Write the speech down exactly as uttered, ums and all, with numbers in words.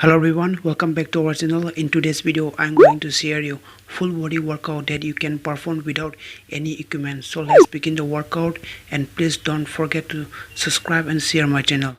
Hello everyone, welcome back to our channel. In today's video, I'm going to share you full body workout that you can perform without any equipment. So let's begin the workout, and please don't forget to subscribe and share my channel.